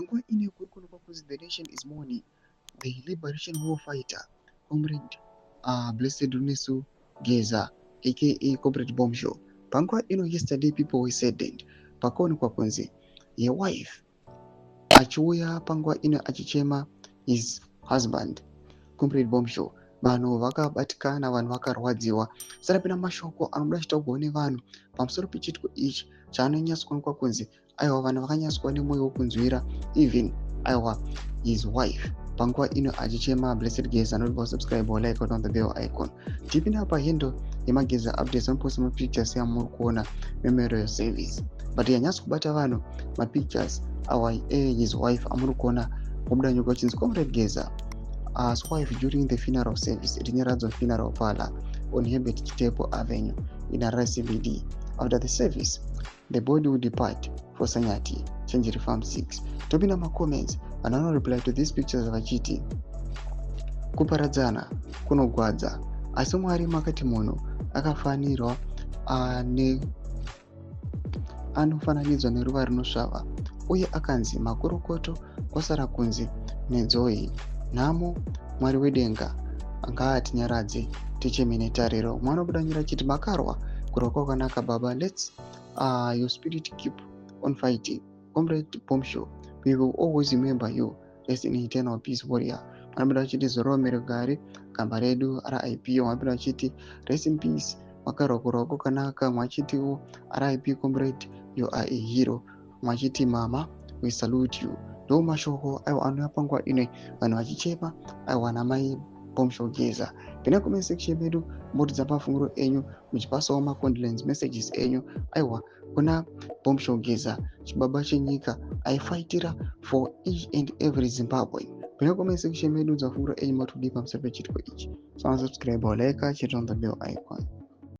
Panguva ino kuri kuonekwa kunzi the nation is mourning the liberation war fighter, Comrade Blessed Runesu Geza, aka Comrade Bombshell. Panguva ino, yesterday people were saddened pakaonekwa kunzi yewife achiuya panguva ino achichema his husband, Comrade Bombshell. Vanhu vakabatikana, vanhu vakarwadziwa. Sarapinda mashoko anobuda achitaurwawo nevanhu pamusoro pechiitiko ichi chaanonyatsokuonekwa kunzi aiwa, vanhu vakanyatsokuva nemwoyo wekunzwira even aiwa his wife panguva ino achichema Blessed Geza. Anodiwa subscribe or like on the bell icon. Tipinda pahandle yemageza updates, anoposta mapictures yamuri kuona, memorial service, but yanyatso kubata vanhu mapictures awa his wife amuri kuona kubuda nyuka uchinzi Comrade Geza as wife during the funeral service at Nyaradzo Funeral Parlor on Herbert Chitepo Avenue in Harare CBD. After the service, the body will depart for Sanyati, Chenjeri Farm 6. Topinda macomments, vanhu vanoreply to these pictures vachiti kuparadzana kunogwadza, asi Mwari makati munhu akafanirwa ane anofananidzwa neruva rinosvava uye akanzi makorokoto, kwasara kunzi nedzoi nhamo. Mwari wedenga ngaatinyaradze ticheme netariro. Mwana buda nyira achiti makarwa kurwa kwakanaka baba. Lets your spirit keep on fighting, Comrade Bombshell. We will always remember you. Rest in eternal peace, warrior. Vanobuda vachiti zororo merugare gamba redu, RIP. Vanobuda vachiti rest in peace, makarwa kurwa kwakanaka. Mwachitiwo RIP comrade, you are a hero. Mwachiti mama, we salute you. Ndo mashoko aiwa anouya panguva ino vanhu vachichema aiwa namai Bombshell Geza. Pinda comment section medu motidza mafungiro enyu, muchipasawo macondolence messages enyu aiwa kuna Bombshell Geza, chibaba chenyika aifaitira for each and every Zimbabwe. Pinda comment section medu, dzafungiro enyu matodii pamusoro pechiitiko ichi. So subscribe or like, hit on the bell icon.